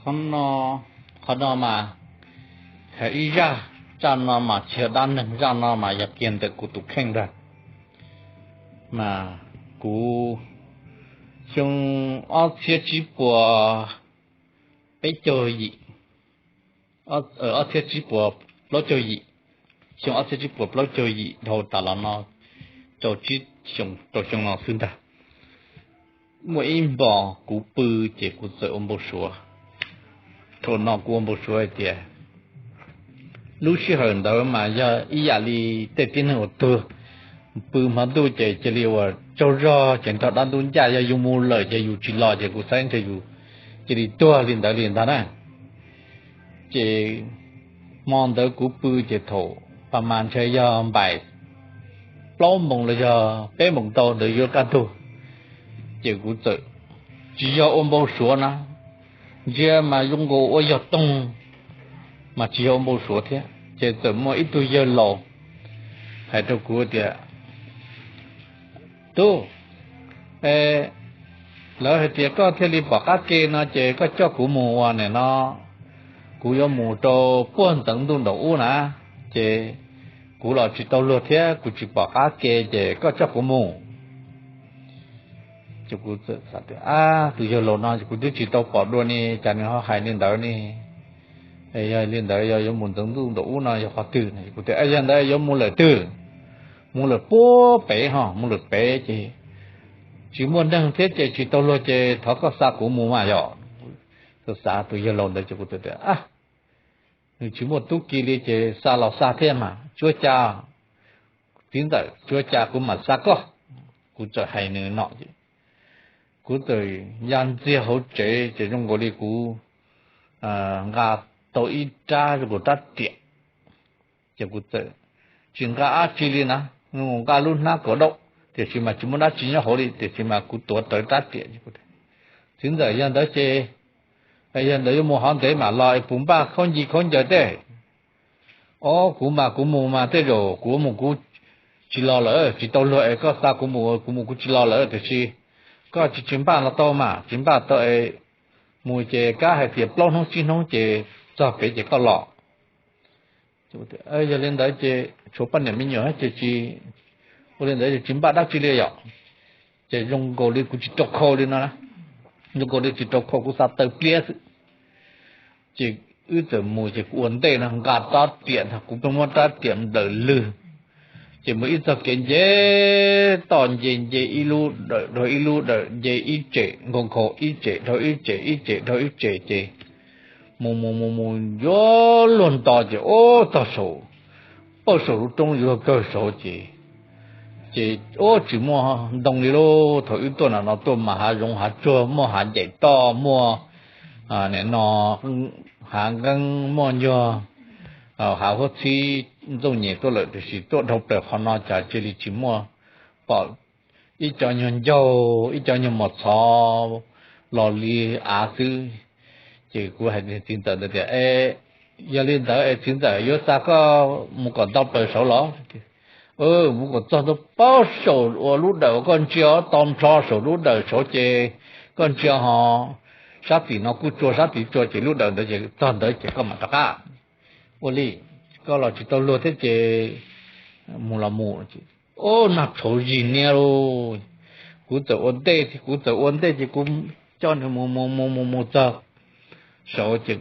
Qhov no, qhov no mas, hais ib zaj, zaj no mas tsis yog dab neeg, zaj no mas yog kiag ntawm kuv tus kheej ntag. Mas kuv, xyoo ob txhiab tsib puas peb caug yim, ob txhiab tsib puas plaub caug yim, xyoo ob txhiab tsib puas plaub caug yim dhau tas los no rau, rau xyoo no xwb ntag. Muaj ib hmos kuv pw ces kuv txawm ua npau suav. Thaum no kuv ua npau suav hais tias lub sij hawm ntawd mas yog ib yam li tej tib neeg uas tuag, pw hmo ntuj ces cia li ua tsaug zog ces nrog dab ntub ncaj, yog yus mus lawm ces yus tsis los ces kuv xav ntshe yus cia li tuag li ntawd li ntag na. Ces hmo ntawd kuv pw ces thaum pas mas ntshe yog npaim plaub moos los yog peb moos tau ntawd yuav kaj ntug, ces kuv txawm, tsis yog ua npau suav na, ntsia mas zoo nkaus ua yog toog, mas tsis yog ua npau suav thiab. Ces txawm muaj ib tug yawg laus hais rau kuv tias, Tub, lawv hais tias koj thiaj li pom qab ke no ces koj coj kuv mus ua nim no, kuv yuav mus rau puag ntxeev ntuj nraum ub na, ces kuv los tsis tau luag thiab kuv tsis pom qab ke ces koj coj kuv mus. Ces kuv txawm xav tias, Ab, tus yawg laus no kuv twb tsis tau pom dua ne, cas nws ho hais li ntawd ne? Yog li ntawd yog yuav mus ntxeev ntuj nraum ub no yog qhov twg? Kuv tias, Yog ntawd yuav mus lawm twg? Mus lawm puag pem ho, mus lawm pem ces tsis muaj neeg thiab ces tsis tau luag ces thov koj xa kuv mus mas yog. Kuv xav tus yawg laus ntawd ces kuv tias, Nws tsis muaj tub ki li ces xa los xa thiab mas, tsuav cas, txiv ntxawm, tsuav cas kuv mam xa koj. Kuv txawm hais nws no, kuv txawm ya ntxiag hauv tsev ces zoo nkaus li kuv nqa tau ib rab zoo nkaus rab riam, ces kuv txawm tsis nqa dab tsi li na, nqa lub hnab kaus daub tiam sis mas tsis muaj dab tsi nyob hauv li tiam sis mas kuv tuav rawv rab riam. Txiv ntxawm, yog ntawd ces, yog ntawd yuav mus hov ntev mam los es puas npaj khaub ncaws khaub ncaws tej? Ob, kuv mas kuv mus mas tej zaum kuv mus kuv tsis los lawm, tsis tau luag es koj xa kuv mus, kuv mus kuv tsis los lawm tiam sis koj tsis tsis npaj los tau mas, tsis npaj tau es mus ces kab hais tias plaub hnub tsib hnub ces txog pem ces koj los. Yog li ntawd ces tshuav poj niam me nyuam ces tsis, ua li ntawd ces tsis npaj dab tsi li yom. Ces zoo nkaus li kuv tsis rau khau li no, zoo nkaus li tsis rau khau, kuv xav taw pliab xwb. Ces wb txawm mus ces kuv ua ntej no nqa rab riam ntag, kuv pheej muab rab riam nplawm lwg. Ces mus ib txog kev nce toj nce, nce ib lub dawm dhau ib lub dawm, nce ib tsem nkaus nkhaus ib tsem dhau ib tsem, ib tsem dhau ib tsem ces mus mus mus mus yuav luag nto ces ub txog saum, pab saum lub roob yuav luag kawg saud ces, ces ub tsis muaj ntoo li lauj. Thaum wb tuaj no no tuaj mas hav zoov hav tsuag, muaj hav ncaim toj, muaj nim no hav nqeeb, muaj nyuag hav huab txhib ntxooj nyem tuaj lawm tiam sis tuaj dhau plaws qhov no cas cia li tsis muaj, pom ib co nyuag ncaug ib co nyuag mos txhov los li av xwb. Ces kuv hais txiv ntxawm ntawd tias, Yog li ntawd es txiv ntxawm yuav xa koj mus kom ntau plaws saud los? Mus kom txog ntua pab saum uas lub dawm uas koj ntsia to nrho saum lub dawm saud ces koj ntsia ho sab tim no kuj tsua sab tid tsua ces lub dawm ntawd ces txog ntawd ces koj mam rov qab. Ua li, koj los tsis tau luag thiab ces mus los mus. Ub, nag tshauv zis niab lauj. Kuv txawm ua ntej, kuv txawm ua ntej ces kuv coj nws mus mus mus mus mus txog saud ces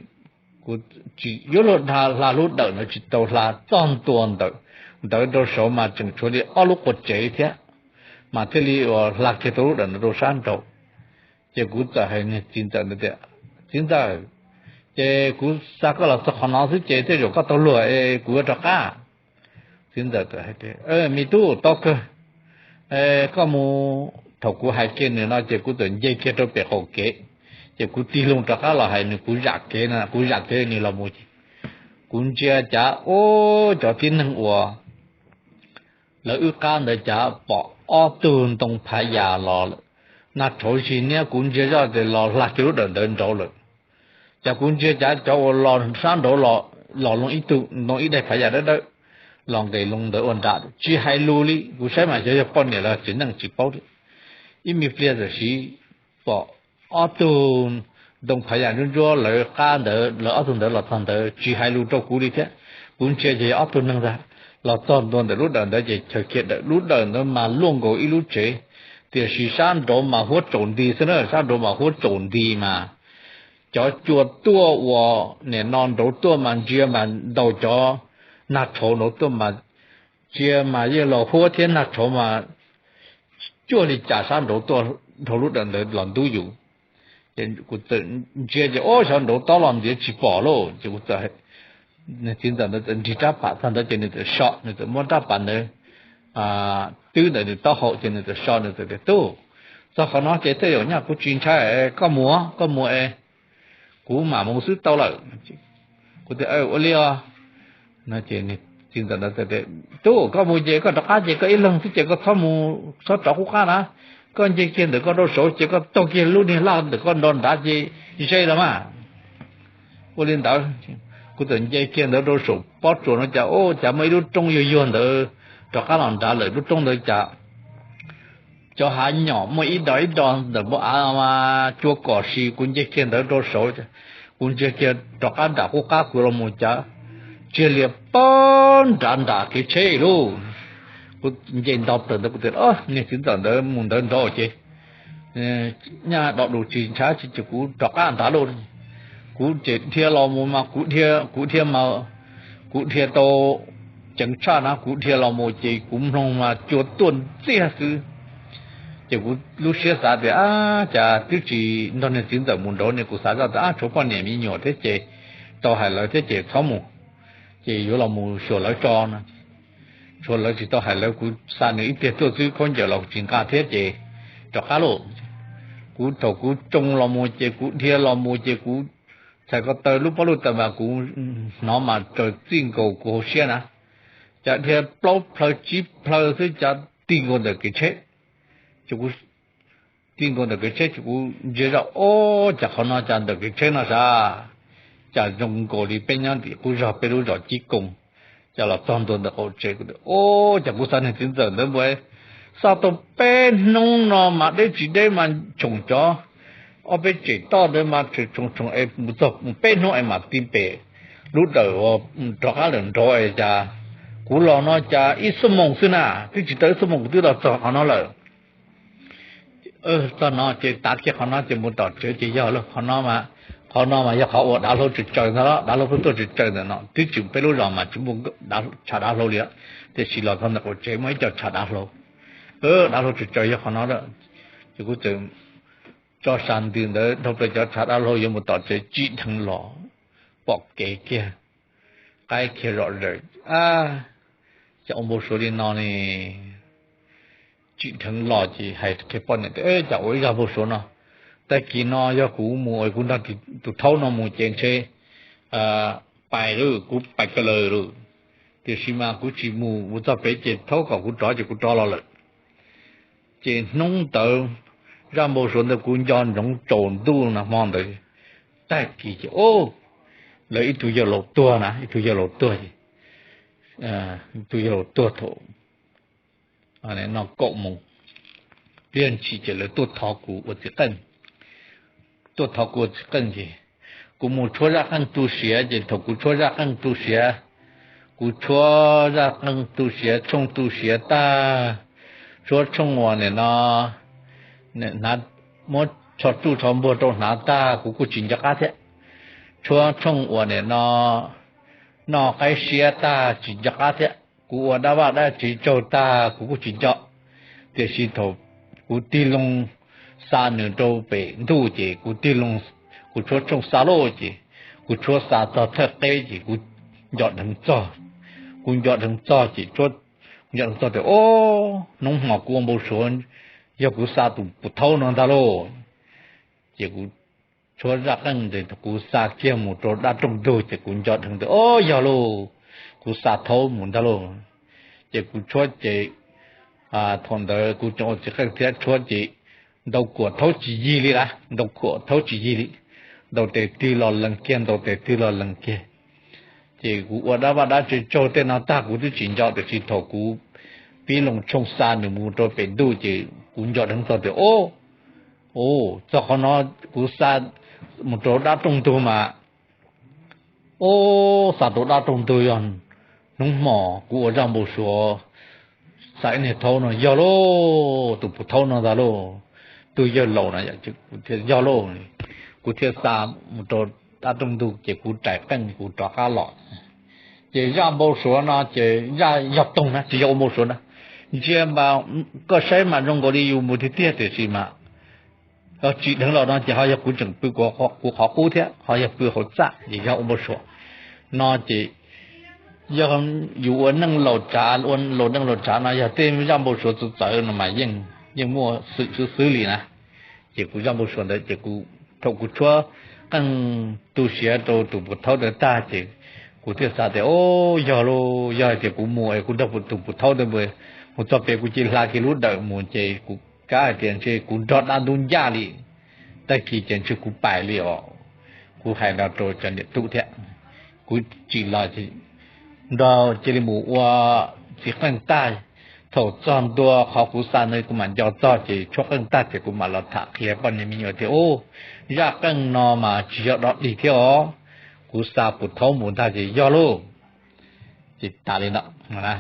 kuv tsis yuav luag hla lub dawm ntawd tsis tau hla txog ntua ntawd, ntawd rau saud mas tseem tshuav li ob lub quas tsev thiab, mas thiaj li uas hla kiag tau lub dawm ntawd rau sab nraud. Ces kuv txawm hais niag txiv ntxawm ntawd tias, Txiv ntxawm, ces kuv xa koj los txog qhov no xwb ces tej zaum koj tau luag es kuv yuav rov qab. Txiv ntxawm txawm hais tias, Me tub, tau kawg, koj mus. Thaum kuv hais kiag nws no ces kuv txawm nce kiag rau pem qaum kev, ces kuv tig loo rov qab los hais nws, kuv zam kev no, kuv zam kev nws los mus ces kuv ntsia cas ub cov tib neeg uas lawv wb qab ntawd cas pom ob tug ntoo phav yas los lawm. Nag tshauv zis niab kuv ntsia zoj ces los hla kiag lub dawm ntawd nraud lawm. Cas kuv ntsia cas cov uas los sab nraud los, los loo ib tug ntoo ib daig phav yas dawb dawb los nqes loo ntawd ua nram tsis hais lus li. Kuv saib mas xyov yog poj niam los txiv neej tsis paub li. Ib me pliag txawm sim pom ob tug ntoo phav yas ntsuab ntsuab lawv qab ntawd, lawv ob tug ntawd los txog ntawd tsis hais lus rau kuv li thiab. Kuv ntsia ces yog ob tug neeg ntag. Los txog ntua ntawm lub dawm ntawd ces chaws kiag dawm lub dawm ntawd mas luaj nkaus ib lub tsev, tiam sis sab nraud mas huab tsaum nti xwb na, sab nraud mas huab tsaum nti mas cov cua tuaj uas nim no nraud tuaj mas ntsia mas ntaus cov nag tshauv nraud tuaj mas ntsia mas yeej los huab thiab nag tshauv mas cuag li cas sab nraud tuaj dhau lub dawm ntawd los ntub yus. Ces kuv txawm ntsia ces ob xyov nraud tob los ntiav tsis pom lauj. Ces kuv txawm, txiv ntxawm ntawd txawm nrig rab pham txog ntawd ces nws txawm so, nws txawm muab rab pham ntawd twb ntawm nws taub hau ces nws txawm so, nws txawm tias, Tub, txog qhov no ces tej zaum nyaj kuv tsis ntshai, koj mus, koj mus es kuv mam mus xwb tau lawm. Kuv tias, Ua li os. Txiv ntxawm ntawd tias, Tub, koj mus ces koj rov qab ces koj ib leeg xwb ces koj txhob mus, txhob rov qub qab na. Koj nce kiag ntawm koj rau saud ces koj taug kiag lub niag laj ntawm koj nrov nrad ces ze los mas. Ua li ntawd, kuv txawm nce kiag ntawd rau saum pob tsuas no cas, ub, cas muaj ib lub roob yuag yuag ntawd rov qab los nrad lawm. Lub roob ntawd cas cov hav nyom muaj ib do ib do ntawm npoo av mas cua kom si. Kuv nce kiag ntawd rau saud, kuv ntsia kiag rov qab nram qub qab kuv los mus cas tsiag lias pob nrad nram kev tsheb lauj. Kuv nce nto plaws ntawd kuv tias, Niag txiv ntxawm ntawd mus ntawd nrov ces nyaj do dus tsis ntshai tsi ces kuv rov qab nrad lauj. Kuv ces dhia los mus mas kuv dhia, kuv dhia mas kuv dhia tau ceev tshaj na, kuv dhia los mus ces kuv mloog mas cua tuaj ntxiag xwb. Ces kuv lub siab xav tias, Ab, cas twb tsis nrog niag txiv ntxawm mus nraud ne, kuv xav zoj tias, Ab, tshuav poj niam me nyuam thiab ces tau hais lawv thiab ces txhob mus, ces yuav los mus xyuas lawv tso no. Tshuav lawv tsis tau hais lawv, kuv xa nws ib pliag tuaj xwb, khaub ncaws los tsis nqa thiab ces rov qab lauj. Kuv thaum kuv tsoo los mus ces kuv dhia los mus ces kuv txhais ko taw lub pob luj taws mas kuv hnov mas raws txij nkaus kuv hauv siab na, cas dhia plaub plhaw tsib plhaw xwb cas tig nkaus ntawm kev tsheb. Ces kuv tig nkaus ntawm kev tsheb ces kuv ntsia zoj, Ob, cas qhov no cas ntawm kev tsheb no sav, cas zoo nkaus li peb nyob tim qub zog peb lub zos Cib Koos, cas los txog ntua ntawm qaum tsev. Ob, cas kuv xav niag txiv ntxawm ntawd mus xa tau peb hnub no mas deb tsis deb mas tshoom cov ob peb tsem toj ntawd mas tshoom tshoom es mus txog peb hnub es mam ti pem lub dawm rov qab lawm nrov es cas kuv los no cas ib xuab moos xwb na, twb tsis tau ib xuab moos kuv twb los txog qhov no lawm. Txog no ces tav kiag qhov no ces mus tom tsev ces yog lawm. Qhov no mas, qhov no mas yog qhov uas dav hlau tsawm tsawm ntag, dav hlau tuaj tsawm tsawm ntawm no, twb tsis peb lub zos mas tsis muaj tshav dav hlau li, tiam sis los txog ntawm qaum tsev muaj ib co tshav dav hlau. Dav hlau tsawm tsawm yog qhov no lawm. Ces kuv txawm tso sa ntws ntawd dhau plaws cov tshav dav hlau yuav mus tom tsev, tsim dheev los pom kev kiag, qaib kiag zom zaws. Ab, cas ua npau suav li no ne? Tsim dheev los ces hais qhia poj niam tias, Cas ua ib zaj npau suav no? Tag kis no yog kuv mus, kuv nrog tus thaub no mus ces ntshe pais lawm, kuv pais ka laws lawm. Tiam sis mas kuv tsis mus, mus txog pem ces thaub kom kuv rov ces kuv rov los lawm. Ces hnub ntawd zaj npau suav ntawd kuv nco ntsoov tsaus ntuj no hmo ntawd. Tag kis ces lawv ib tug yawg laus tuag na, ib tug yawg laus tuag ces, ib tug yawg laus tuag thaum no kaum moos, pliag ntshis ces lawv tuaj thov kuv ua txiv qeej. Tuaj thov kuv ua txiv qeej ces kuv mus tshuab zaj qeej tu siav ces thaum kuv tshuab zaj qeej tu siav, kuv tshuab zaj qeej tu siav, tshooj tu siav tag, tshuab tshooj uas nim no hnav, muab tsho tsuj tsho npuag rau hnav tag kuv kuj tsis nco qab thiab. Tshuab tshooj uas nim no noj qaib siab tag tsis nco qab thiab. Kuv ua dab vaj dab tsev tsaug tag kuv kuj tsis nco. Tiam sis thaum kuv tig loo xa nws rau pem ntuj ces kuv tig loo, kuv tshuab tshooj xa lauj ces kuv tshuab xa txog thawj qeb ces kuv nco dheev txog. Kuv nco dheev txog ces, kuv nco dheev txog tias, Ob, hnub hmo kuv ua npau suav yog kuv xa tus pus thaub no ntag lauj. Ces kuv tshuab zaj qeej ntawd kuv xa kiag mus rau dab rooj ntug ces kuv nco dheev tias, Ob, yog lauj, kuv xa thaub mus ntag lauj. Ces kuv tshuab ces thaum ntawd kuv tseem ua txiv qeej thiab, tshuab ces ntaus kuam thaub tsis yig li na, ntaus kuam thaub tsis yig li, ntaus tes twg los lees kiag, ntaus tes twg los lees kiag. Ces kuv ua dab vaj dab tsev tsaug tej no tag kuv twb tsis nco, tiam sis thaum kuv pib loo tshooj xa nws mus rau pem ntuj ces kuv nco dheev txog tias, Ob, txog qhov no kuv xa mus rau dab rooj ntug mas, ub, xa rau dab rooj ntug yog hnub hmo kuv ua zaj npau suav xa ib niag thaub no yog lauj, tus puv thaub no ntag lauj, tus yawg laus no yog lauj. Kuv thiaj xa mus rau dab rooj ntug ces kuv rais qeej kuv rov qab los. Ces zaj npau suav no ces zaj yog toog na, tsis yog ua npau suav na. Ntsia mas koj saib mas zoo nkaus li yus mus tiag tiag tiam sis mas tsis dheev los no ces ho yog kuv tseem pw kuv qhov qub thiab ho yog pw hauv txaj ces yog ua npau suav no ces yog yus ua neej laus tsav, ua laus neej laus tsav no yog tej zaj npau suav txawv txawv no mas yeej muaj xwm xwb xwb li na. Ces kuv zaj npau suav ntawd ces kuv, thaum kuv tshuab qeej tu siav rau tus puv thaub ntawd tag ces kuv thiaj xav tias, o, yog lauj, yog hais tias kuv mus es kuv nrog tus puv thaub ntawd mus txog pem kuv cia li hla kiag lub dawm mus ces kuv kav hais tias ntshe kuv nrog dab ntub ncaj li, tag kis ces ntshe kuv pais li os. Kuv hais no rau cov niam tub thiab, kuv tsim los nrog cia li mus ua txiv qeej tag. Thaum txog ntua qhov kuv xa ntawd kuv mam nco txog ces tshuab qeej tag ces kuv mam los tham qhia poj niam me nyuam tias, u, zaj qeej no mas tsis yog dog dig thiab os, kuv xa puv thaub mus ntag ces yog lauj. Ces tas li no na.